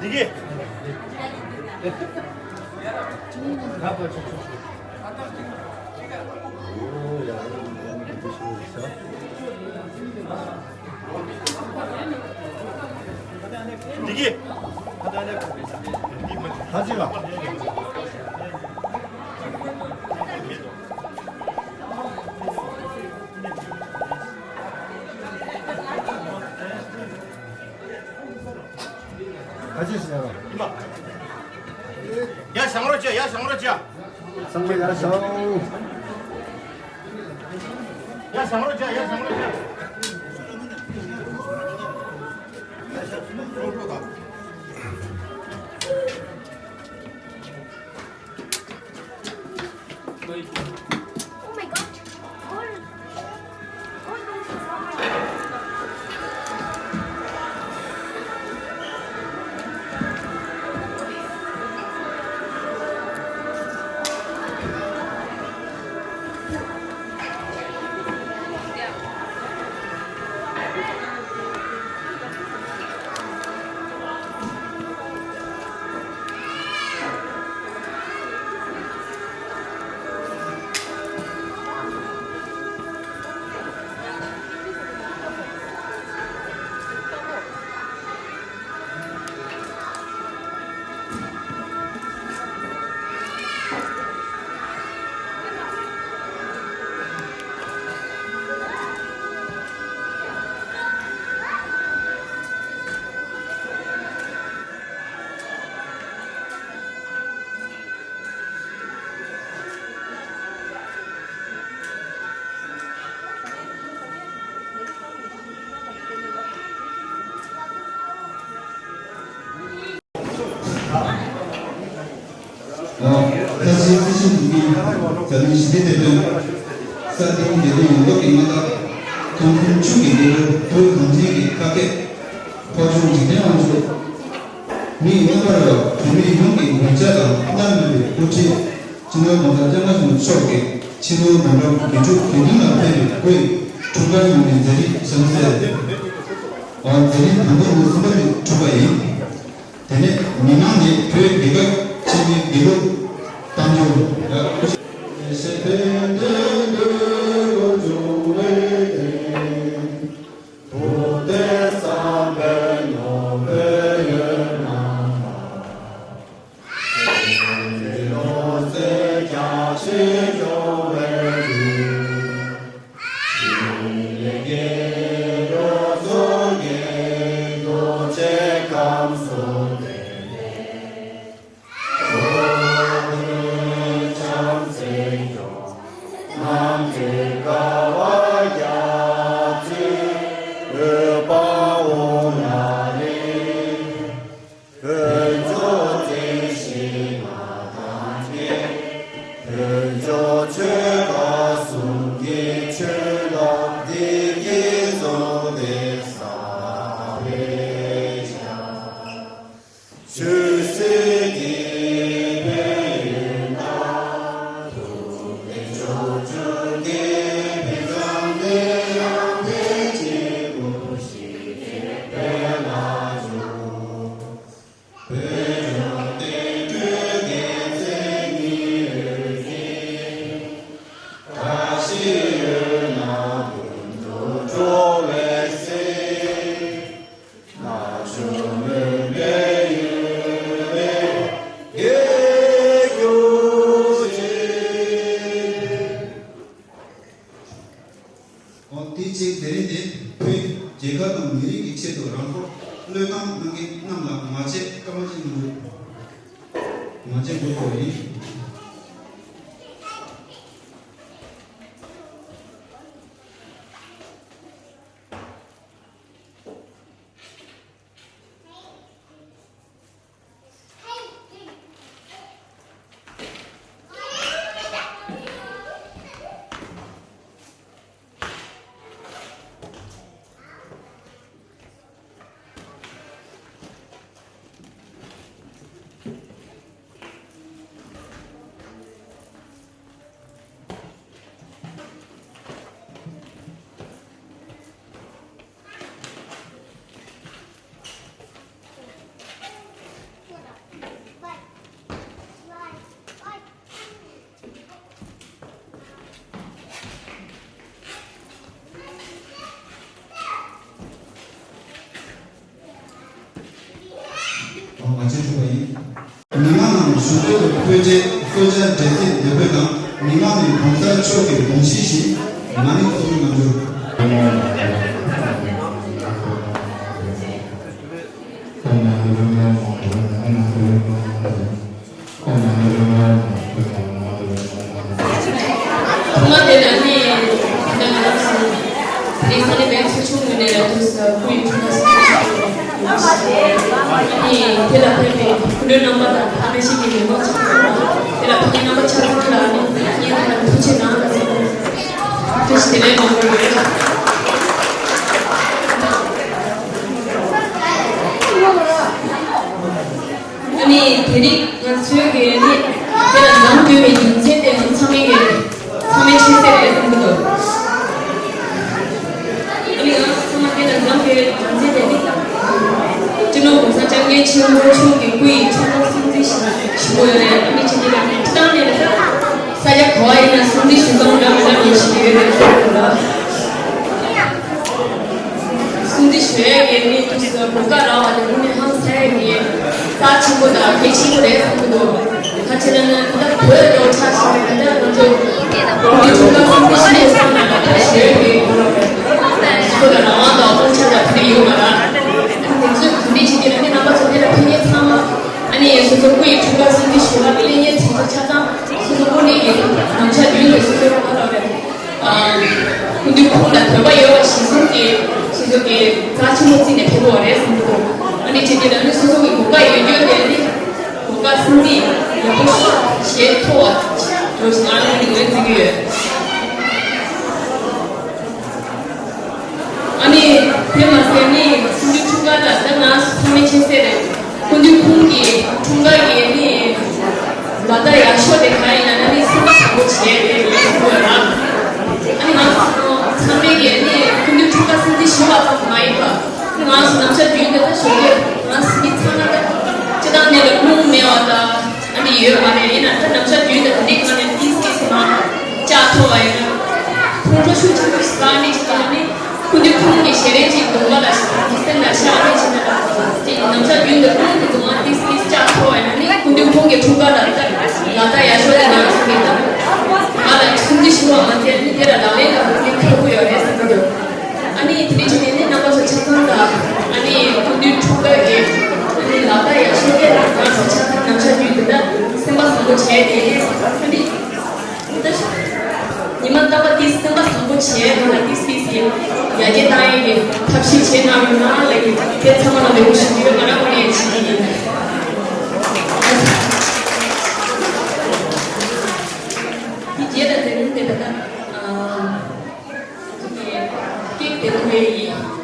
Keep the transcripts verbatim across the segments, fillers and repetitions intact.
ཡ་བཞེངས་རོགས་བྱས། ཡ་བཞེངས་རོགས་བྱས། ཚང་མ་ཡར་བཞེངས། ཡ་བཞེངས་རོགས་བྱས། ཡ་བཞེངས་རོགས་བྱས། Oh my God. All, all those is on my ཁ་ཆེའི་སྲི་ཞུ་འདི་ཉིད་འཛམ་གླིང་ཞི་བདེ་དེད་དཔོན་ས་སྟེང་བདེ་དོན་ཡོངས་རྫོགས་ཀྱི་མངའ་བདག་ཁམས་གསུམ་ཆུ་གི་རྒྱལ་པོ་བོད་གངས་ཅན་གྱི་ཁ་སྐད་ཕོ་བྲང་འཇིག་རྟེན་དབང་ཕྱུག་མིག་མངོན་པར་རོ་བོད་མིའི་ཡོངས་ཀྱི་མགོན་སྐྱབས་དང་བླ་མེད་པའི་དབུ་ཁྲིད་སྤྱི་ནོར་༸གོང་ས་༸སྐྱབས་མགོན་ཆེན་པོ་མཆོག་གིས་སྤྱི་ནོར་༸གོང་ས་དགེ་ཕྲུག་དགེ་འདུན་ལ་ཕེབས་པའི་སྐུའི་འཁྲུངས་སྐར་ཉིན་མོའི་མཛད་རིམ་གཞི་བསུ་མཛད། འོ་མཛད་རིམ་དང་པོ་ནི་གསུམ་པ་ནས་གྲུབ་པ་ཡིན། དེ་ནས་མི་མང་ནས་བོད་རྒྱལ་ཁབ་ཆེན་མོའི་འདི་ལོ་གཏམ་རྒྱུད། འོ་དེའི་རྗེས་དེ་རིང་ནི་བོད་རྒྱལ་ཁབ་དང་མི་རིགས་ཀྱི་ཆེད་དུ་རང་ཁོར་བློས་བཏང་གནང་མཁན་རྣམས་ལ་མ་ཆེ་བཀའ་མོལ་ཅིག་གནང་དགོས། མ་ཆེ་དགོས་པ་ཡིན། ང་ཚོས་ཐུག་པ་ཡིན། མི་མང་ནང་གཞུང་འབྲེལ་དུ་འཕོ་འགྱུར་གསོལ་ཇ་འབྲས་སིལ་འདོད་པ་དང་། མི་མང་ནས་གོང་ས་མཆོག་གི་དགོངས་གཞི་བཞིན་མ་ཎི་ཚོགས་གནང་རྒྱུ། ཐོག་མ་དེ་ལ་ནི་ད་ང་རང་ཚོ་དེ་ས་གནས་བོད་ཚོ་ཆུང་ངུ་ནས་ལ་དུས་སུ་སྐུ་ཡི་ཐུགས་ལ་སོགས་པ་ཞིག་ཡོད། ནི་དེ་ལ་ཕེབས་པའི་སྐུ་མགྲོན་རྣམ་པ་དང་ཕ་མ་ཞིག་གི་ལས་འགོ་ཆ་ཚང་དང་། དེ་ལ་ཕ་མ་རྣམ་པ་ཆ་ཚང་ལ་ནི་ངས་ད་ལྟ་ཐུགས་རྗེ་གནང་ལ་ཟེར་ཐུགས་རྗེ་དེ་ལས་མང་པོ་ཡོད། ཨ་ནི་དེ་རིང་ང་ཚོའི་གི་ནི་དེ་ལ་འཛོམས་དགོས་པའི་རྒྱུ་མཚན་དེ་ཚང་མས་གི་ཚང་མས་ཤེས་གསལ་རེད་བསམ་གི་འདུག་ཨ་ནི་ང་ཚང་མ་དེ་ལ་འཛོམས་དགོས་པའི་རྒྱུ་མཚན་དེ་ནི་སྤྱི་ནོར་༸གོང་ས་༸སྐྱབས་མགོན་ཆེན་པོ་མཆོག་གི་སྐུ་ཡི་འཁྲུངས་སྐར་སྲུང་བརྩི་ཞུ་ཞུ་གི་ཡོད་རེད། ཨ་ནི་ཅི་ནི་ལ་ནི་ཐང་ནས་ལ་ས་སྐྱ་ག་བ་ཡིན་ན་སྲུང་བརྩི་ཞུ་སྟངས་འདྲ་མི་འདྲ་མི་ཞིག་ཡོད་རེད་བསམ་གི་འདུག་སྲུང་བརྩི་ཞུ་ཡས་ཀྱི་ནི་དུས་སུ་གོ་སྐབས་རག་པ་དེ་དངོས་གནས་ཧང་སང་ཡས་ཀྱི་རྩ་ཆེན་པོ་དང་གལ་ཆེན་པོ་རེད་བསམ་གྱི་འདུག་ག་ཅི་ལབ་ན་ད་ལྟ་བོད་འགྲོ་ཆགས་ཤིང་ད་ལྟ་ང་ཚོ་གོང་གི་འཁྲུངས་སྐར་སྲུང་བརྩི་ཞུ་ཡས་བསམ་ན་ད་ལྟ་ཞུ་ཡས་ཀྱི་ཁོ་ལ་རང་དབང་དང་དབང་ཆ་དང་དེ་འདྲ་ཡོད་མ་རེད། དེ་ཚོ་ག་འདྲ་བྱེད་ཀྱི་ལབ་ན་རྣམ་པ་ཚོ་དེ་ལ་ཕེབས་མཁན་ཚང་མ་ཨ་ནི་སོ་སོ་སྐུ་ཡི་འཁྲུངས་སྐར་སྲུང་བརྩི་ཞུ་བ་སླེབས་མཁན་ཚང་མ་ཆ་ཚང་སོ་སོ་སྐུ་ནས་ཀྱི་ནམ་ཞག་རྒྱུན་དུ་སོ་སོའི་ཁ་ལ་རེད། སྐུ་མདུན་ཁོང་ལ་དད་པ་ཡོད་པ་གཞིར་བཟུང་གིས་སོ་སོ་གི་རྩ་ཆེན་པོ་བརྩིས་ནས་ཕེབས་དགོས་པ་རེད་བསམ་གྱི་འདུག་ཨ་ནི་བྱས་ཏེ་ལ་ནི་སོ་སོ་གི་གོ་སྐབས་ཡོད་རྒྱུ་དེ་ནི་གོ་སྐབས་སྲུང་བརྩི་ཡག་པོ་བྱེད་ཐུབ་པ་ཞིག་ང་རང་ནི་འོས་བརྩི་གི་ཡོད། ཨ་ནི་དེ་མ་ཟད་ནི་སྐུ་མདུན་འཁྲུངས་སྐར་ལ་ད་ང་ཚང་མས་མཁྱེན་གསལ་རེད། སྐུ་མདུན་ཁོང་གི་འཁྲུངས་སྐར་གྱི་ནི་ལ་དྭགས་ཡག་ཤོས་དེ་གང་ཡིན་ལབ་ན་ནི་སེམས་པ་བཟང་པོ་བྱས་ཏེ་ཡོད་ཟེར་གྱི་ཡོད་ལ། ཨ་ནི་ང་ཚང་མས་ཀྱི་ནི་སྐུ་མདུན་འཁྲུངས་སྐར་སྲུང་བརྩི་ཞུ་བ་ཙམ་མ་ཡིན་པ། ང་ཚོ་ནམ་ཞག་རྒྱུན་དུ་ད་ཞོགས་ཀས་ང་ཚོ་མི་ཚང་མ་ད་སྤྱི་བཏང་ནས་ལ་རླུང་མེད་པ་ད་ཨ་ནི་ཡོད་མ་རེད། ཡིན་ན་ད་ནམ་ཞག་རྒྱུན་དུ་ད་འདི་གང་ནས་ཏིས་ཏིས་མ་བཅག་ཐུབ་པ་ཡིན་ན་ཁོང་ཁྲོ་ཤུགས་ཆེན་པོ་ཞིག་ཟ་ནི་ཅི་ལ་ནི། སྐུ་མདུན་ཁོང་གི་ཞལ་རས་ཅིག་གདོང་པ་ལ་ཞིག་གི་སེམས་ལ་ཤར་ནས་ཕྱིན་ན་ལ་ཅིག་ནམ་ཞག་རྒྱུན་དུ་ཁོང་གི་གདོང་པ་ཏིས་ཏིས་བཅག་ཐུབ་པ་ཡིན་ན་ནི་སྐུ་མདུན་ཁོང་གི་འཁྲུངས་སྐར་ལ་ལྟ་ལ་ལྟ་ཡག་ཤོས་ལ་ང་ཚོ་གི་ད་ང་ལ་སྲུང་བརྩི་ཞུ་བ་མ་ཚད་ནི་དེ་ལ་ལག་ལེན་ལ་འགྲོ་ནི་ཁག་པོ་ཡོད་རེད་བསམ་གྱི་འདུག་ཨ་ནི་དེ་འདྲ་བྱས་ནས་ནི་རྣམ་པ་ཚོ་ཆ་ཚང་དང་ཨ་ནི་སྐུ་མདུན་འཁྲུངས་སྐར་གྱི་ཨ་ནི་ལག་བསྟར་ཡག་ཤོས་དེ་ལ་ང་ཚོ་ཆ་ཚང་ནམ་ཞག་རྒྱུན་དུ་ད་སེམས་པ་བཟང་པོ་བྱས་ཏེ་ཨ་ནི། ཉི་མ་རྟག་པར་ཏིས་སེམས་པ་བཟང་པོ་བྱས་ང་ལ་ཏིས་ཏིས་ཡ་རྒྱས་བཏང་ཡས་ཀྱི་ཐབས་ཤེས་བྱས་གནང་ཡོད་ན་ལབ་ཀྱི་དེ་ཚང་མ་ལ་འབོད་སྐུལ་ཞུ་རྒྱུ་ཡོད། ང་རང་ངོས་ནས་བྱེད་ཀྱི་ཡིན། དེ་རྗེས་ལ་མཛད་རིམ་དེ་ད་ལྟ་ཨ་ཀེག་དེ་ཐུག་པའི་ཡིན།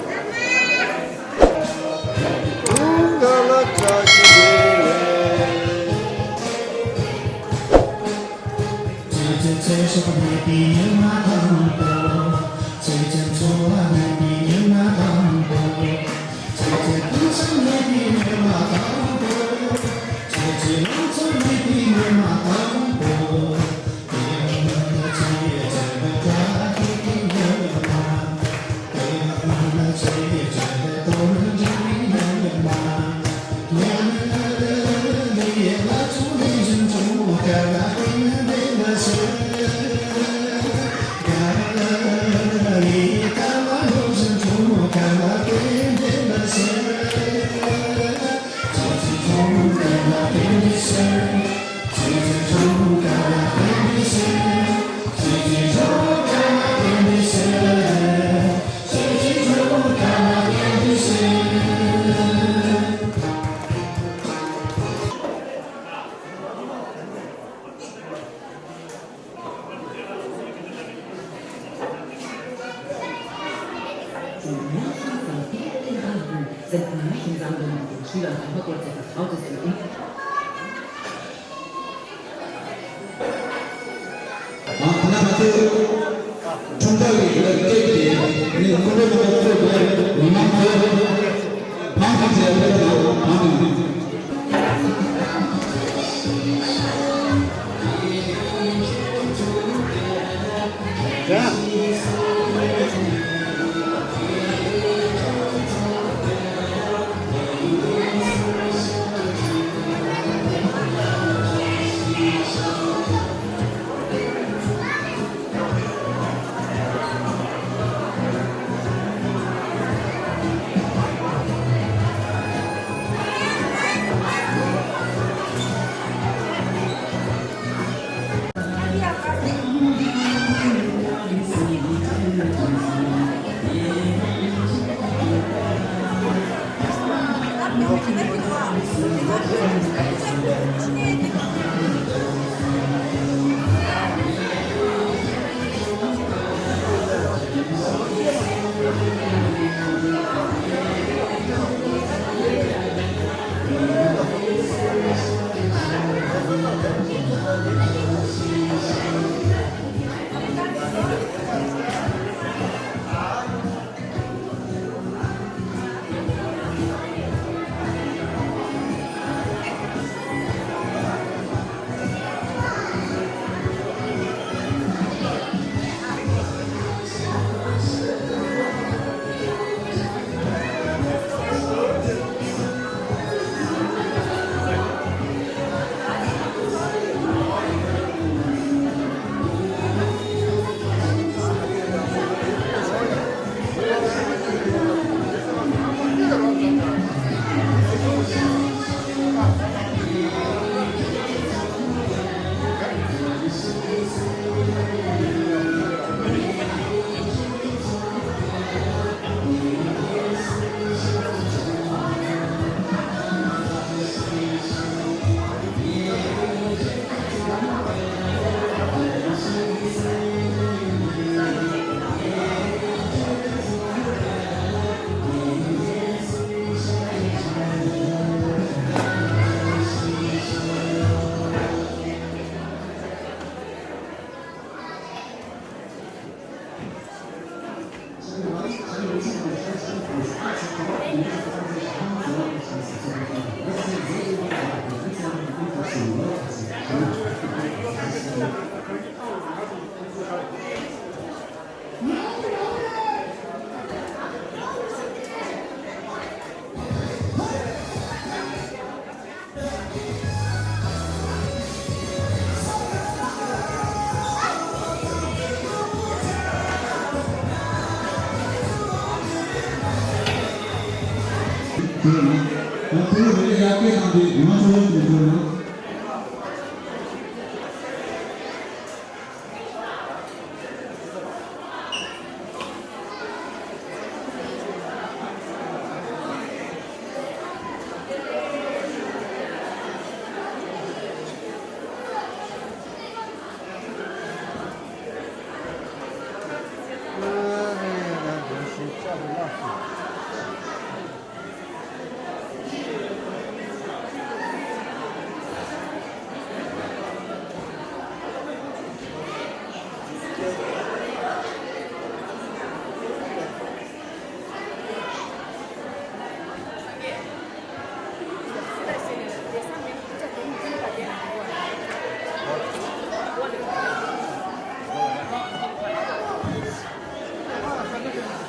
ཨ་ཁོ་ན་མ་ཚད་འཁྲུངས་སྐར་གྱི་ལ་སྐད་ཀྱི་ནི་སྐུ་མགྲོན་མང་པོ་ཚོས་མི་མང་ཚོས་ཕང་ཕང་བྱས་ཡོད་པ་དང་ཕང་ཕང་།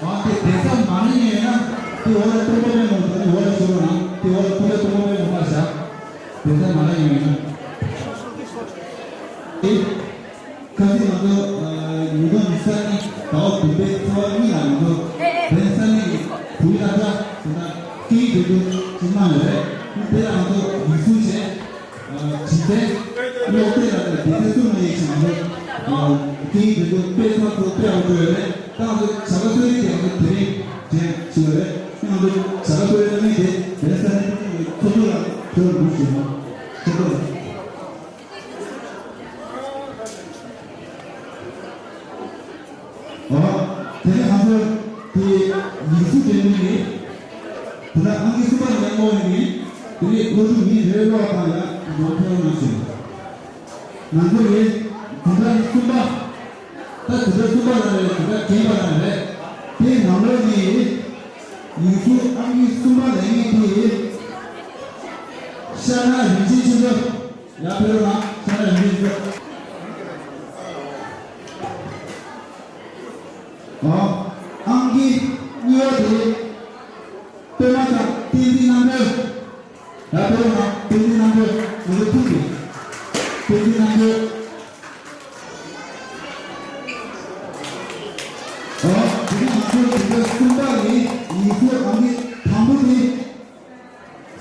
ཨ་དེ་དེ་ཚ་མ་ནི་ཡིན་ན་དེ་འོ་ལ་སྟོང་པ་མེད་མོ་དེ་འོ་ལ་ཤོར་ན་དེ་འོ་ལ་ཁུ་ལ་སྟོང་པ་མེད་མོ་མ་བཞག་དེ་ཚ་མ་ནི་ཡིན་ན། ཁ་སང་ང་ཚོ་ཉིས་སྟོང་ཉི་ཤུ་རྩ་གཉིས་ཟླ་བ་བདུན་པའི་ཚེས་པ་གཉིས་ལ་ང་ཚོ་བན་ས་གནས་ཀྱི་བུའི་སློབ་གྲྭ་དེ་ན་སྐད་ཡིག་འགྲན་བསྡུར་ཅིག་གནང་ཡོད་རེད། དེ་ལ་ང་ཚོ་ཡིག་གཟུགས་བྱས། ཨ་གཞི་རྩའི་སློབ་དེབ་ལ་དང་སྡེ་ཚན་གསུམ་ལ་ཡིག་ཆ་ང་ཚོ་ཨ་སྐད་ཡིག་འགྲན་བསྡུར་དཔེ་ཚགས་ཚུད་དཔེ་ཡག་པོ་ཡོད་རེད། ད་ང་ཚོ་བྱ་དགའ་གསོལ་རས་དེ་ང་ཚོ་དེ་རིང་དྲན་ཞུ་ཡོད་རེད། ང་ཚོ་བྱ་དགའ་གསོལ་རས་གནང་མཁན་དེ་བན་ས་གནས་ཚོགས་གཙོ་ལགས་ཁྱེད་རང་འགྲོ་ཞུ་ཡོད། ཁྱེད་རང་། ཨོ། དེ་ནས་ང་ཚོ་དེ་ཡིག་གཟུགས་འགྲན་བསྡུར་ནི། དེ་ནས་ཨང་ཀི་གསུམ་པ་ནས་སློབ་ཡོད་ནི། དེ་ནས་སློབ་ཕྲུག་མི་རེ་རེ་ལ་དང་ཡང་འགྲོ་ཕན་གནང་ཞིང་། ང་ཚོ་ཡི་དེ་འདྲ་གསུམ་པ། ད་དེ་འདྲ་གསུམ་པ་ལ་རེད། དེ་འདྲ་རྒན་པ་ལ་རེད། དེ་ནང་ལོགས་ནི། ཡིག་གཟུགས་ཨང་ཀི་གསུམ་པ་ལེན་མཁན་དེ། ཤ་ན་རིན་ཆེན་ཆོས་མཆོག་ཡར་ཕེབས་རོགས་གནང་། ཤ་ན་རིན་ཆེན་ཆོས་མཆོག་ཨང་ཀི་གཉིས་པ་དེ། པད་མ་དང་བསྟན་འཛིན་རྣམ་གྲོལ། ཡར་ཕེབས་རོགས་གནང་། བསྟན་འཛིན་རྣམ་གྲོལ། ང་ཚོ་ཐུག་དེ། བསྟན་འཛིན་རྣམ་གྲོལ། ཨོ། དེ་ནས་ང་ཚོ་དེ་འདྲ་གསུམ་པ་ཡིན། ཡིག་གཟུགས་ཨང་ཀི་དང་པོ་དེ།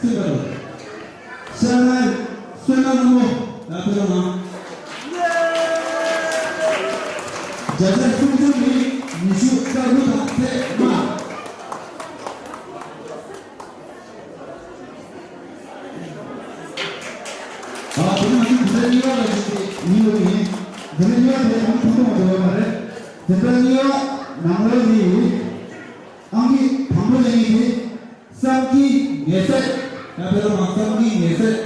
སེམས་པ་རུ། ཤ་ན་བསོད་ནམས་རྣམ་མོ་ལ་ཕེབས་རོགས་གནང་། བརྒྱ་ཆ་སུམ་ཅུ་ནི་ཉི་ཤུ་རྩ་དགུ་དང་ཚད་མ། གཉིས་པ་ལ་ཞུགས་ཏེ་ཡིན་ལུགས་ཡིན། འཛིན་གྲྭ་གཉིས་པ་དེ་ཨང་ཐུང་ཐུང་བ་འགྲོ་ཡོད་མ་རེད། འཛིན་གྲྭ་གཉིས་པ་ནང་ལོགས་ནས་ཨང་ཀི་དང་པོ་ལེན་མཁན་དེ་བསམ་གྱིས་ངེས་གསལ། ཡ་ཕེ་ར་མ་བསམ་གྱིས་ངེས་གསལ།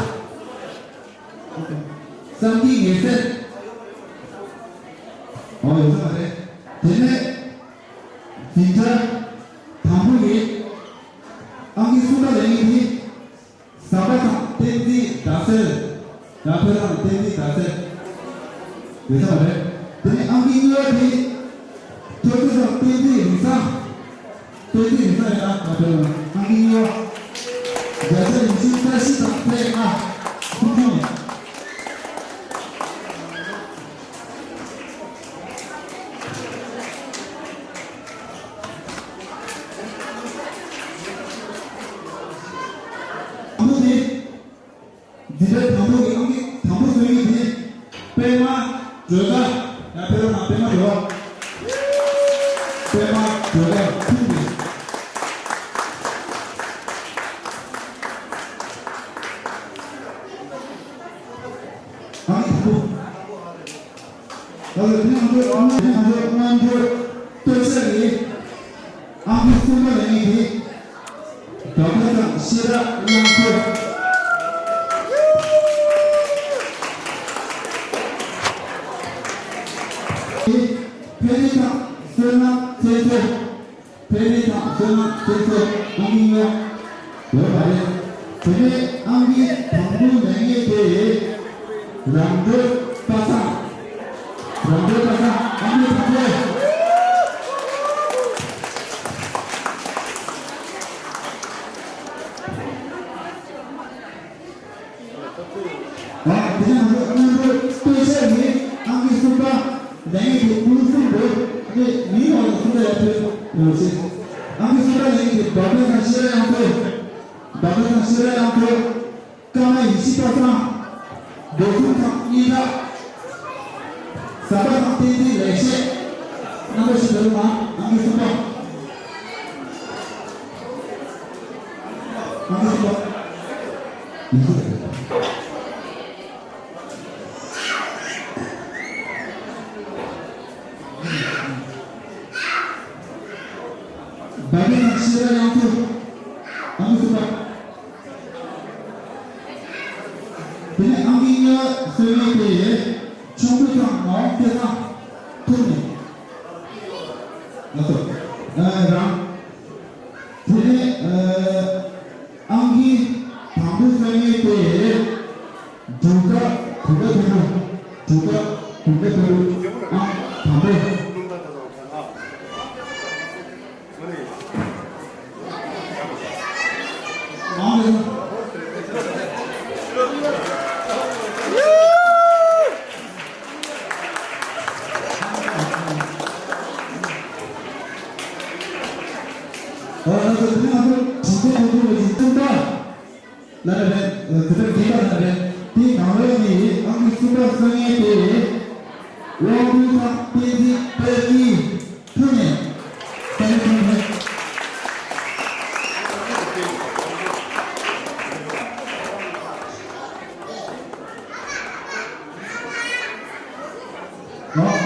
བསམ་གྱིས་ངེས་གསལ། ཨོ་ཡོད་ས་མ་རེད། དེ་ནས་འཛིན་གྲྭ་དང་པོ་ཡི་ཨང་ཀི་གསུམ་པ་ལེན་མཁན་དེ། ཟམ་པ་ཐང་བསྟན་འཛིན་ཟླ་གསལ། ཡ་ཕེ་ར་མ་བསྟན་འཛིན་ཟླ་གསལ། ཡོད་ས་མ་རེད། དེ་ནས་ཨང་ཀི་གཉིས་པ་དེ། ཐོ་ཐོ་ཐོ་བསྟན་འཛིན་རིན་བཟང་། བསྟན་འཛིན་རིན་བཟང་ཡ་ཡ་ཕེ་ར་མ་ཨང་ཀི་གཉིས་པ། བརྒྱ་ཆ་ཉི་ཤུ་རྩ་བཞི་དང་ཚེག་ལྔ། ཐུགས་རྗེ་ཆེ། དང་པོ་དེ། འཛིན་གྲྭ་དང་པོ་གི་ཨང་ཀི་དང་པོ་བཟོས་མཁན་དེ། པད་མ་སྒྲོལ་དཀར། ཡ་ཕེ་ར་མ་པད་མ་སྒྲོལ་དཀར། པད་མ་སྒྲོལ་དཀར་ཐུགས་རྗེ་ཆེ། ཨང་ཀི་དང་པོ། ད་ལྟ་དེ་ང་ཚོ་ང་ཚོ་སྔོན་འགྲོ་སྟོད་ཆ་ནས་ཨང་ཀི་གསུམ་པ་ལེན་མཁན་དེ། ཟླ་བ་དང་ཤེས་རབ་གླང་མཚོ། ཕན་བདེ་དང་བསོད་ནམས་ཚེ་མཚོ། ཕན་བདེ་དང་བསོད་ནམས་ཚེ་མཚོ་ཨང་ཀི་གཉིས་པ་ཡོད་པ་རེད། དེ་ནས་ཨང་ཀི་དང་པོ་ལེན་མཁན་དེ་རང་གྲོལ་པ་སངས། རང་གྲོལ་པ་སངས་ཨང་ཀི་དང་པོ། ཨ་དེ་ནས་ང་ཚོ་སྔོན་འགྲོ་སྟོད་ཆ་ནས་ཨང་ཀི་གསུམ་པ་ལེན་མཁན་དེ་ཀུན་གསུམ་འདུག་དེ་མིང་འོག་ལ་གསུམ་པ་ཡར་ཕེབས་རོགས་བྱེད། ཨང་ཀི་གསུམ་པ་ལེན་མཁན་དེ་འབའ་སྒྲ་དང་ཤེས་རབ་དབྱངས་མཚོ། འབའ་སྒྲ་དང་ཤེས་རབ་དབྱངས་མཚོ། ཀརྨ་ཡེ་ཤེས་པ་སངས། རྡོ་གསུམ་ཐང་སྙན་གྲགས། ཟམ་པ་ཐང་བསྟན་འཛིན་ལེགས་བཤད། རྣམ་པ་ཞིག་ད་རུང་མ་ཨང་ཀི་གསུམ་པ། ཨང་ཀི་གསུམ་པ། འབའ་སྒྲ་དང་ཤེས་རབ་དབྱངས་མཚོ། ཨང་ཀི་གསུམ་པ། དེ་ནས་ཨང་ཀི་གཉིས་པ་བཟོས་མཁན་དེ་ཆུང་བུ་ཚང་མའོ་སྐལ་བཟང་ཐུག་ནས། ལགས་སོ། ཨ་རང་། དེ་ནས་ཨ་ཨང་ཀི་དང་པོ་བཟོས་མཁན་དེ་འབྲུག་སྒར་དུང་དཀར་ཕུ་ནུ། འབྲུག་སྒར་དུང་དཀར་ཕུ་ནུ་ཨང་དང་པོ། ལ་ལ་རེད། དེ་ལྟར་དགེ་བ་ལ་རེད། དེའི་ནང་ལོགས་ནས་ཨང་ཀི་གསུམ་པ་བཟོ་མཁན་དེ་དབང་འདུས་ཚང་བསྟན་འཛིན་དཔལ་སྐྱིད་ཐུག་ནས་བསྟན་འཛིན་རེད།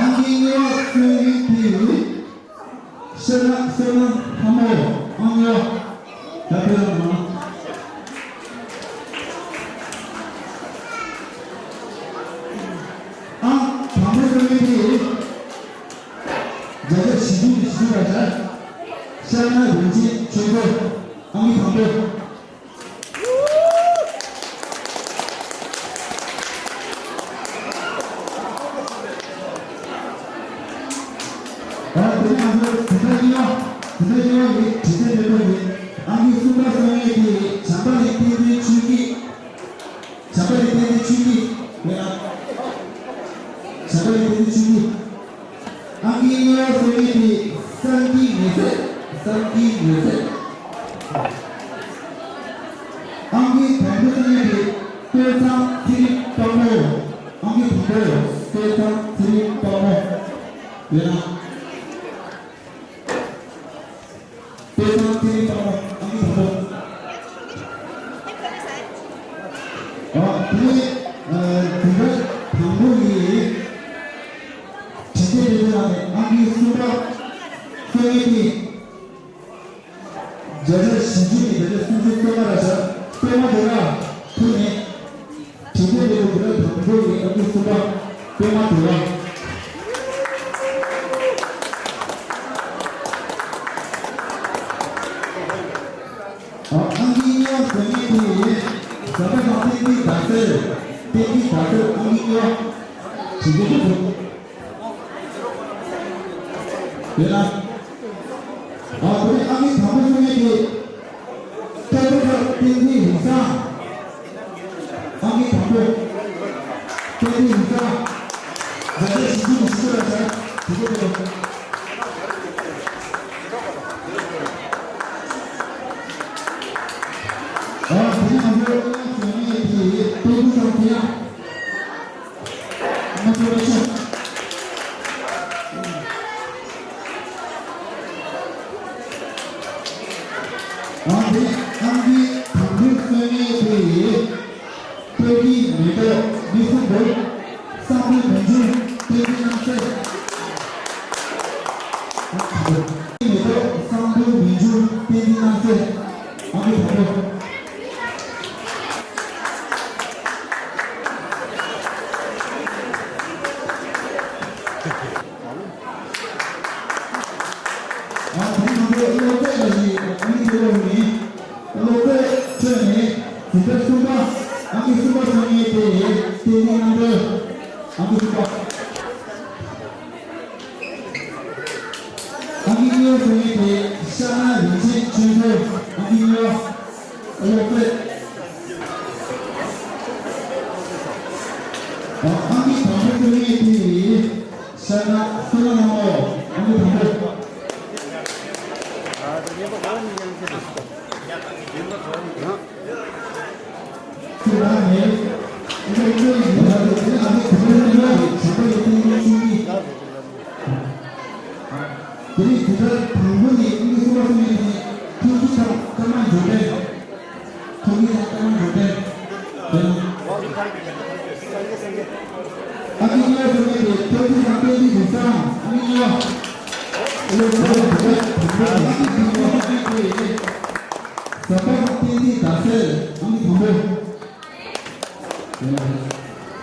ཨང་ཀི་གཉིས་པ་བཟོ་མཁན་དེ། ཤེས་རབ་བསོད་ནམས་ལྷ་མོ་ཨང་ཡོ། ད་ཕེབས་རོགས་གནང་། ཨང་དང་པོ་བཟོ་མཁན་དེ། བརྒྱ་ཆ་བཞི་བཅུ་ནས་བཞི་བཅུ་བར་བྱ། ཤར་ན་རིན་ཆེན་ཆོས་འཁོར་ཨང་ཀི་དང་པོ། ཨ་དེ་ནས་ང་ཚོ་དེ་འདྲ་ཡིན་ཡང་དེ་འདྲ་ཡིན་ཡང་ཡིན་དྲི་རྩད་མེད་པ་ཡིན། ཨང་ཀི་གསུམ་པ་བཟོ་མཁན་དེ་བྱམས་པ་ལེགས་བསྟན་འཛིན་ཆོས་སྐྱིད། བྱམས་པ་ལེགས་བསྟན་འཛིན་ཆོས་སྐྱིད་ཡིན་ན། བྱམས་པ་ལེགས་བསྟན་འཛིན་ཆོས་སྐྱིད། ཨང་ཀི་གཉིས་པ་བཟོ་མཁན་དེ་བསམ་གྱིས་མི་ཚད། བསམ་གྱིས་མི་ཚད། ཞིང་ཆེན་གྱི་དེ་ནས་སུམ་ཅུ་པད་མ་ར་ཤ། པད་མ་དེ་ར་ཐུག་ནས། དྲིན་ལན་འདེབས་པའི་དུས་ལ་དང་པོ་ནི་ཨ་ཁུ་གསུམ་པ་པད་མ་དེ་ར། ཨང་ཀི་གཉིས་པ་ཟེར་མཁན་དེ་ཡིན། ཟམ་པ་དང་བསྟན་འཛིན་ཟླ་གསལ། བསྟན་འཛིན་ཟླ་གསལ། ཨང་ཀི་གཉིས་པ། དྲིན་ལན་འདེབས། ཡོད་ན། ཨ་ཁུ་ནི་ཨང་ཀི་དང་པོ་ཟེར་མཁན་དེ། ཐད་ཀར་བསྟན་འཛིན་རིག་བཟང་། ཨང་ཀི་དང་པོ། བསྟན་འཛིན་རིག་བཟང་། རྒྱ་ཆེ་ཞིབ་འཇུག་ཞིབ་འཇུག་ལ་བྱ། དེ་ཚོ་དེ་ཚོ། ཨ་དེ་ནས་ང་ཚོ་ཨང་ཀི་བཟོ་མཁན་དེ་སྟོད་འགྲོ་ཚང་ཐེ་ཡང་། ང་ཚོ་རེ་ཆེ། ཨང་དེ་ཨང་ཀི་དང་པོ་བཟོ་མཁན་དེ་ཡིན། སྟོད་ཀྱི་མེ་ཏོག་མི་གསུམ་པོ། བསམ་བློའི་མི་འབྱུང་བསྟན་འཛིན་རྣམ་གསལ། ཨང་དང་པོ། མེ་ཏོག་བསམ་བློའི་མི་འབྱུང་བསྟན་འཛིན་རྣམ་གསལ། ཨང་ཀི་དང་པོ། ཨ་དེ་ནང་དུ་བློ་རྩེ་ལ་ཡི་ཨ་ནི་དེ་ལོ་ནི་བློ་རྩེ་ཁྲོད་ནས་འཛིན་གྲྭ་གསུམ་པ། ཨ་ནི་གསུམ་པ་སོང་ངས་དེ་ཡི་དེ་ནི་རྣམ་གྲོལ། ཨ་ནི་གསུམ་པ། ཨ་ནི་གཉིས་པ་སོང་ངས་དེ་ཤ་ན་རིན་ཆེན་ཆོས་འཁོར། ཨ་ནི་གཉིས་པ། བློ་རྩེ། ཨ་ནི་དང་པོ་སོང་ངས་དེ་ཡི། ཤ་ན་བསོད་ནམས་ལྷ་མོ། ཨ་ནི་དང་པོ། དེ་ནས་དེ་ལྟར་དང་པོ་ནས་ཨ་ནི་གསུམ་པ་སོང་ངས་དེ་ནས་ཐུགས་རྗེ་དང་ཀརྨ་འབྱོར་ལྡན། ཐུགས་རྗེ་དང་ཀརྨ་འབྱོར་ལྡན། དེ་ནས། ཨ་ནི་གཉིས་པ་སོང་ངས་དེ་ཐུགས་རྗེ་དང་བསྟན་འཛིན་རིག་བཟང་། ཨ་ནི་གཉིས་པ། ཨ་ནི་གསུམ་པ་སོང་ངས་དེ་ཟམ་པ་དང་བསྟན་འཛིན་ཟླ་གསལ། ཨ་ནི་དང་པོ།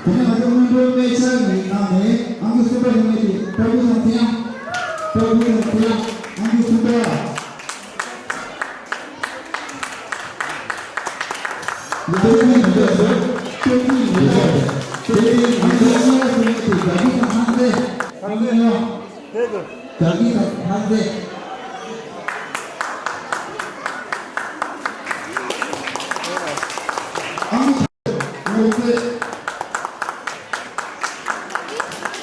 དེ་ནས་ང་ཚོ་སྔོན་འགྲོའི་དཔེ་ཆ་ཡི་ནང་ནས་ཨང་ཀི་གསུམ་པ་ཡིན་མིན་དེ་པ་བུ་དང་ཐེ་ཡང་། པ་བུ་དང་ཐེ་ཡང་། ཨང་ཀི་གསུམ་པ། ལོ་རྒྱུས་མི་འདྲ་བ། སྟོད་ཀྱི་མི་འདྲ་བ། དེ་ནས་ང་ཚོ་གཉིས་པ་ཡིན་མིན་དེ་དགའ་སྐྱིད་དང་ལྷ་མཛེས། ཨང་ཀི་གཉིས་པ། དགའ་སྐྱིད་དང་ལྷ་མཛེས། ཨང་། ཨོ་ཙི།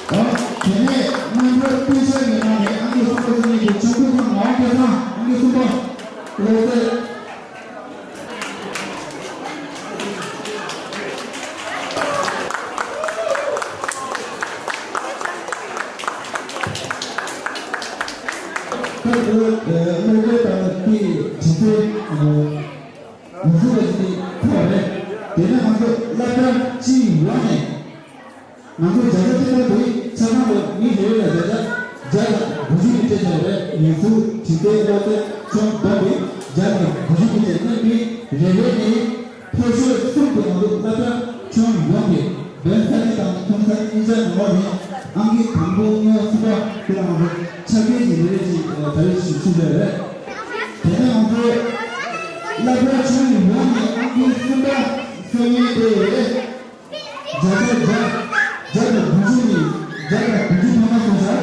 ཨ། དེ་ནས་སྔོན་འགྲོའི་དཔེ་ཆ་ཡི་ནང་ནས་ཨང་ཀི་གསུམ་པ་ཟེར་མཁན་དེ་ཆོས་སྐུ་ཚང་ངག་དབང་སྐལ་བཟང་། ཨང་ཀི་གསུམ་པ། ཨོ་ཙི། ད་ཨོ་ཙི་དང་དེའི་དྲི་རྩད། ཨ། ང་ཚོ་ལ་ཅིག་ཐུག་པ་རེད། དེ་ནས་ང་ཚོ་སློབ་གྲྭ་སྤྱིའི་ངོས་ནས། ང་ཚོ་བརྒྱ་ཆ་ཁྲི་ཕྲག་དེ་ཆ་ཚང་ལ་མི་རེ་རེ་ལ་བརྒྱ་ཆ་བརྒྱ་དང་དགུ་བཅུ་ཡི་སྤྲད་བྱས་པ་རེད། ཡིག་གཟུགས་དྲི་རྩད་སློབ་ཚན་ཆུང་བསྡོམས་ཏེ་བརྒྱ་དང་དགུ་བཅུ་ཡི་སྤྲད་ནས་མི་རེ་རེ་ནས་མཐོ་ཤོས་གསུམ་དེ་ང་ཚོ་སློབ་གྲྭ་ཁྱོན་ཡོངས་ཀྱི་འབེན་ས་གནས་དང་ཐོན་ས་གཉིས་ཆ་ནང་ལོགས་ནས་ཨང་ཀི་དང་པོ་གཉིས་པ་གསུམ་པ་དེ་ལ་ང་ཚོ་ཆ་རྐྱེན་གྱི་རེ་རེ་ཞིག་ད་རེས་ཞིག་ཚུད་ཡོད་རེད། དེ་ནས་ང་ཚོ་སློབ་གྲྭ་ཁྱོན་ཡོངས་ནས་ཨང་ཀི་གསུམ་པ་སོན་ཡས་དེ་བརྒྱ་ཆ་བརྒྱ། བརྒྱ་དང་དགུ་བཅུ་ནས་བརྒྱ་དང་དགུ་བཅུ་ཐམ་པ་སོང་ཤག་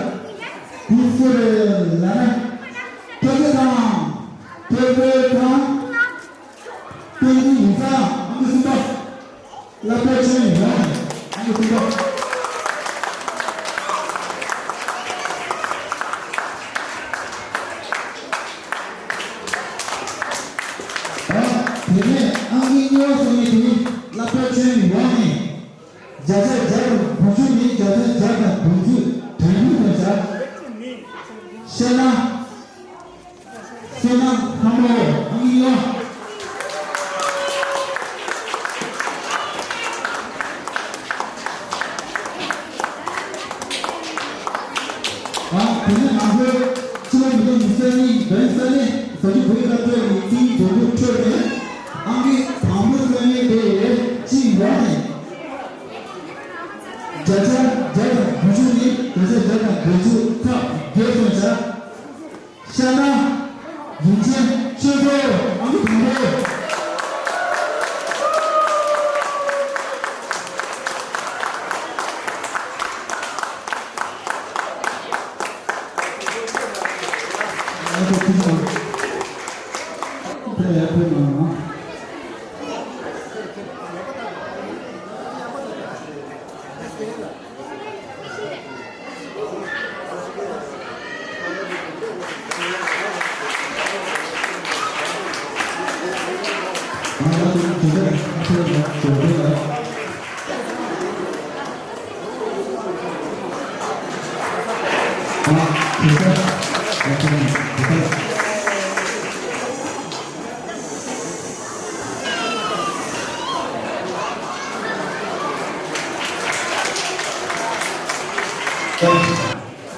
དེ་སུ་རེད་ལབ་ན། ཐོས་རྩེ་ཚང་། ཐོས་རྩེ་ཚང་། བསྟན་འཛིན་ཡིག་ཚང་། ཨང་ཀི་གསུམ་པ། སློབ་གྲྭ་ཆོས་ཡོངས་ནས་ཨང་ཀི་གསུམ་པ། ཨ། དེ་ནས་ཨང་ཀི་གཉིས་པ་སོང་ཡས་དེ་སློབ་གྲྭ་ཆོས་ཡོངས་ནས། བརྒྱ་ཆ་བརྒྱ་དང་དགུ་བཅུ་ནས་བརྒྱ་ཆ་བརྒྱ་དང་དགུ་བཅུ་དོན་དྲུག་ཐོན་ཤག་བཤད་ན། བསོད་ནམས་ལྷ་མོ་ཨང་ཡ། ཨ། དེ་ནས་ང་ཚོའི་ཕྱི་ལོ་ཉིས་སྟོང་ཉི་ཤུ་རྩ་གཉིས་འབེན་ས་གནས་བཟོ་བཅོས་བོད་ཡིག་སློབ་གྲྭའི་རྩིས་དོན་ ཕེབས་ཡ་ཕེབས་གནང་རོགས།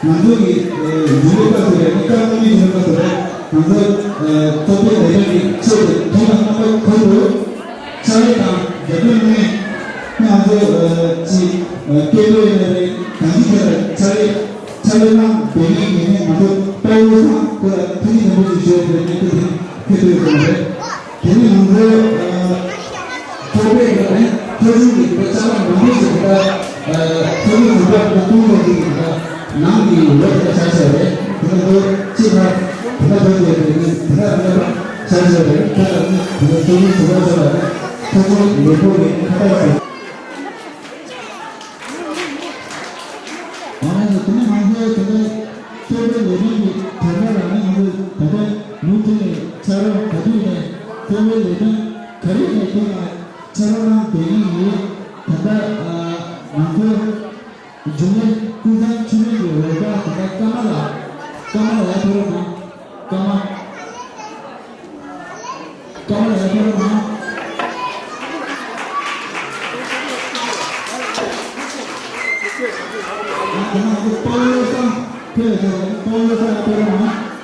ང་ཚོ་གི་འཇུ་ལེ་པ་ཟེར་བའི་ཀ་ཀ་ནི་འཇུ་ལེ་པ་ཟེར་བའི་ང་ཚོ་ཚོགས་པའི་ལས་དོན་གྱི་ཆེད་དུ་དུས་དང་རྣམ་པ་ཁོར་དུ་ཕྱག་ལས་དང་རྒྱབ་སྐྱོར་གནང་ནས་ང་ཚོ་ཅི་སྐད་འབོད་ཡིན་ན་རེད། གང་ཅི་བྱས་ལ་ཕྱག་ལས་ཕྱག་ལས་གནང་བའི་ངོས་ནས་ང་ཚོ་དཔའ་བོ་ཚང་ཁོ་ལ་ཐུགས་རྗེ་ཆེན་པོ་ཞུ་ཞུ་ཡ་དེ་ནས་ཐུགས་རྗེ་ཆེ་ཐུགས་རྗེ་ཆེ་ཞུ་ཡ་རེད། དེ་ནས་ང་ཚོ་ཚོགས་པའི་ངོས་ནས་ཕྱོགས་བཞི་གི་ཅ་ལག་མང་པོ་ཞིག་ད་ཚོགས་མི་ཚོགས་པ་ད་གཏོང་རོགས་ཞུ་གི་ད་ནང་གི་ལོ་ད་ཆ་ཆ་རེད། དེ་ནས་ལོ་གཅིག་ལ་ད་ལྟ་ལོ་ཡོད་པའི་ནི་ད་ལྟ་ད་ལྟ་ཆ་ཆ་རེད། ད་ལྟ་ནི་དེ་ནས་ཚོགས་མི་ཚོགས་པ་ཚོ་ལ་ཚོགས་མི་ལས་ཁུངས་ནས་ཁ་ཏ་ཟེར། ཨ་ནི་དེ་ནས་ང་ཚོ་ད་ལྟ་ཚོགས་པའི་ལས་དོན་གྱི་དོན་དག་ལ་ནི་ང་ཚོ་ད་ལྟ་མུ་མཐུད་ནས་ཕྱག་རོགས་ག་དུས་ནས་ཚོགས་པའི་ལས་དོན་ག་རེ་ཡིན་ནའི་ཐད་ལ་ཕྱག་རོགས་གནང་བསྡད་ཀྱི་ཡོད། ད་ལྟ་ང་ཚོ་འབྱུང་གནས་ཀུན་བཟང་ཆོས་སྒྲོན་གྱི་འོས་པ་ད་ལྟ་ཀརྨ་ལགས། ཀརྨ་ལགས་ཡར་ཐོན་རོགས་གནང་། ཀརྨ། ཀརྨ་ལགས་ཡར་ཐོན་རོགས་གནང་། ཨ་ནི་ང་ཚོ་དཔའ་བོ་བློ་བཟང་ཕེབས་ཡོད་ཟེར་བ་ནི་དཔའ་བོ་བློ་བཟང་ཡར་ཐོན་རོགས་གནང་།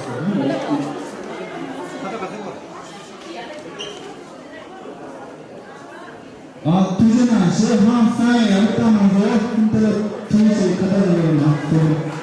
ཨ། ཐུགས་རྗེ་གནང་། གཞས་ཧང་སང་ཡག་པོ་བཏང་གནང་འདུག་འདི་ལ་ཐུགས་རྗེ་ཆེ། ཁ་བརྡ་ཡོད་ན་ཐུགས།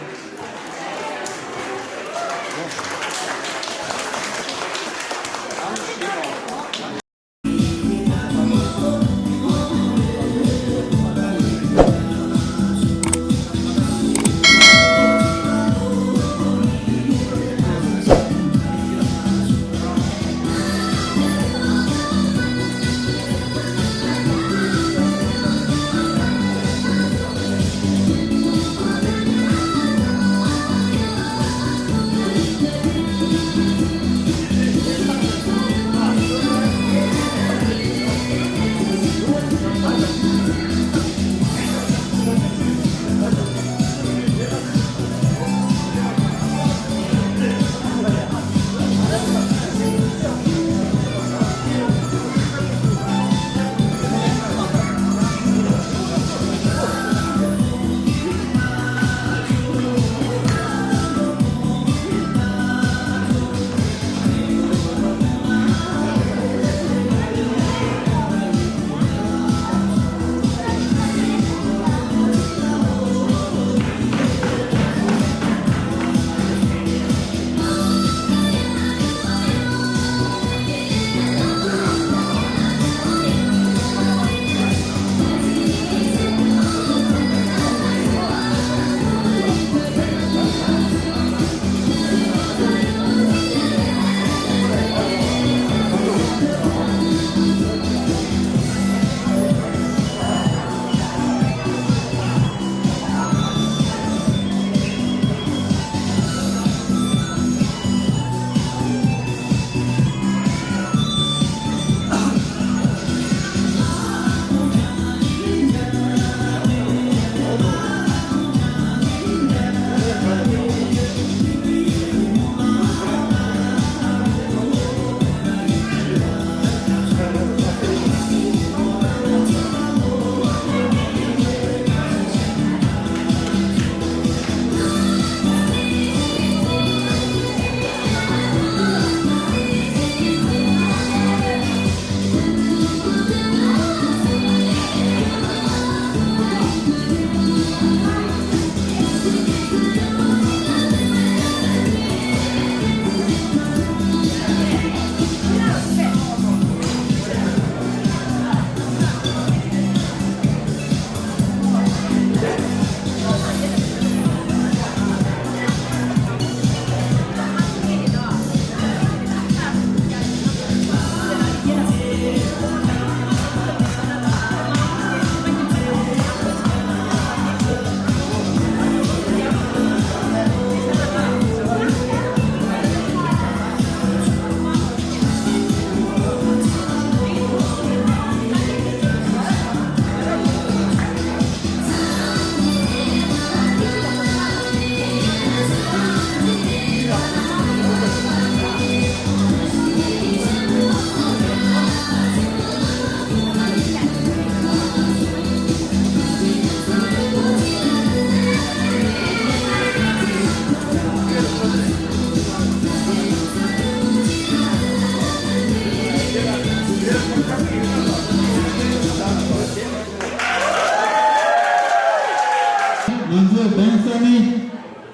ང་ཚོའི་བོན་ས་གནས་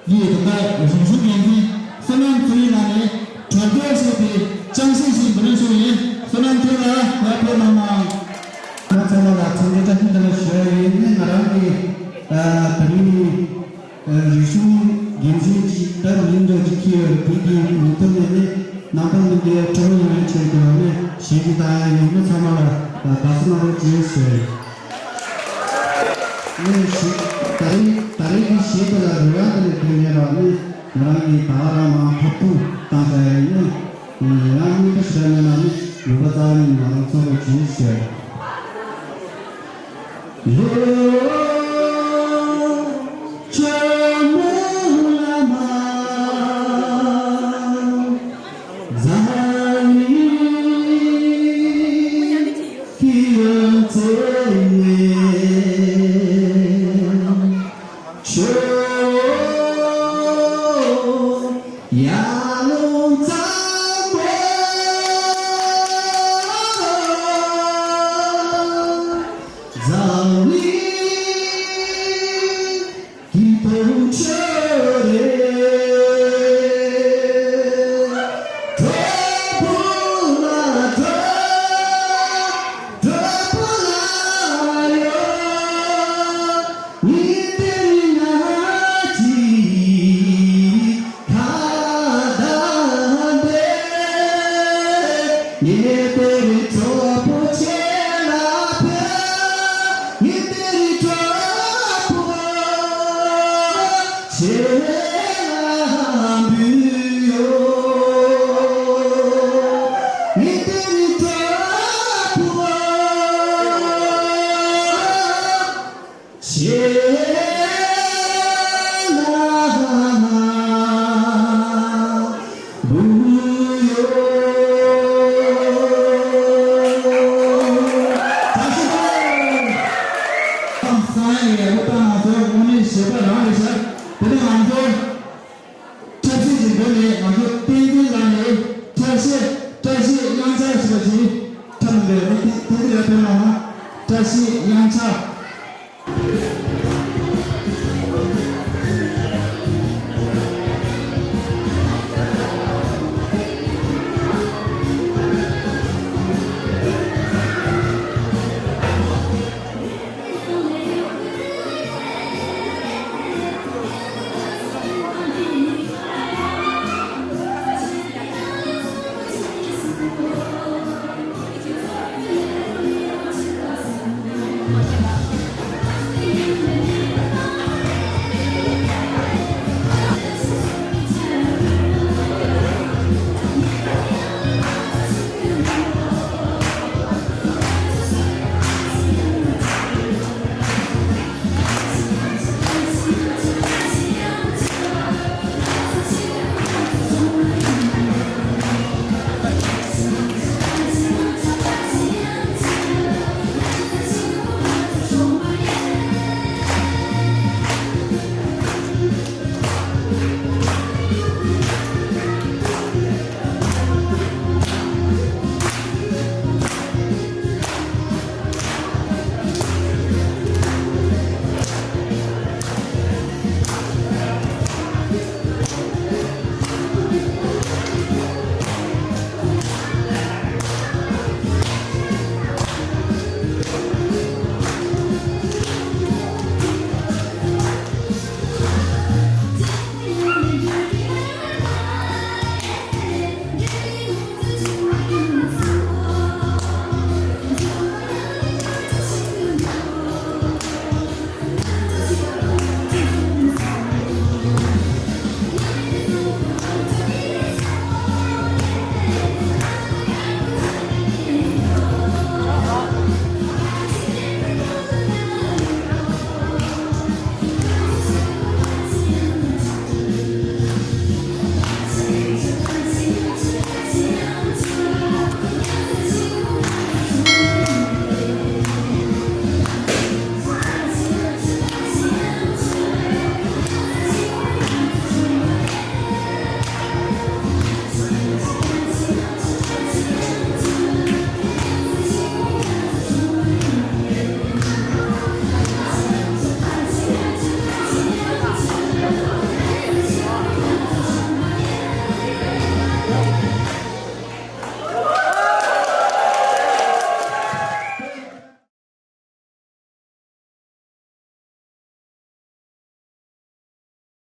ཀྱི་ད་ལྟ་རིག་གཞུང་འགན་འཛིན་བསོད་ནམས་ཚེ་རིང་ལགས་ནས་དྲ་རྒྱ་ཞེས་པའི་ཅང་ཤེས་ཤིག་འབུལ་ལེན་ཞུ་བ་ཡིན། བསོད་ནམས་ཚེ་རིང་ལགས་ཡར་ཕེབས་གནང་ན། ཁོང་ཚང་མ་ལ་འཚམས་འདྲི་བཀྲ་ཤིས་བདེ་ལེགས་ཞུ་ཡ་ཡིན། ནི་ང་རང་གི་ཨ་ད་རིང་ཨ་རིག་གཞུང་འགན་འཛིན་གྱི་ད་མིང་འདྲ་ཅིག་ཁྱེར་ཡོད་པའི་གི་མི་ཐུབ་ནས་ནི་རྣམ་པ་གཉིས་ཀའི་སྤྲོ་བོ་ཡོང་བའི་ཆེད་དུ་ནི་ཞིག་གི་ད་ཡོང་མི་ཚང་མ་ལ་དགའ་བསུ་གནང་རོགས་ཅེས་ཞུ་ཡ་ཡིན། ནི་ཞིག་ད་རིང་ད་རིང་གི་ཞིག་དེ་ལ་རེ་བ་དེ་ནི་དེ་ངེས་ར་ནི་ང་རང་གི་ད་རང་མ་ཕབ་ཐུག་བཏང་ས་ཡ་ཡིན། ཡང་སྙིང་པོ་ཞེ་དྲག་མེད་ན་ནི་ལུང་པ་རྩ་ནས་ང་རང་ཚོ་ལ་ཇི་ཞེས།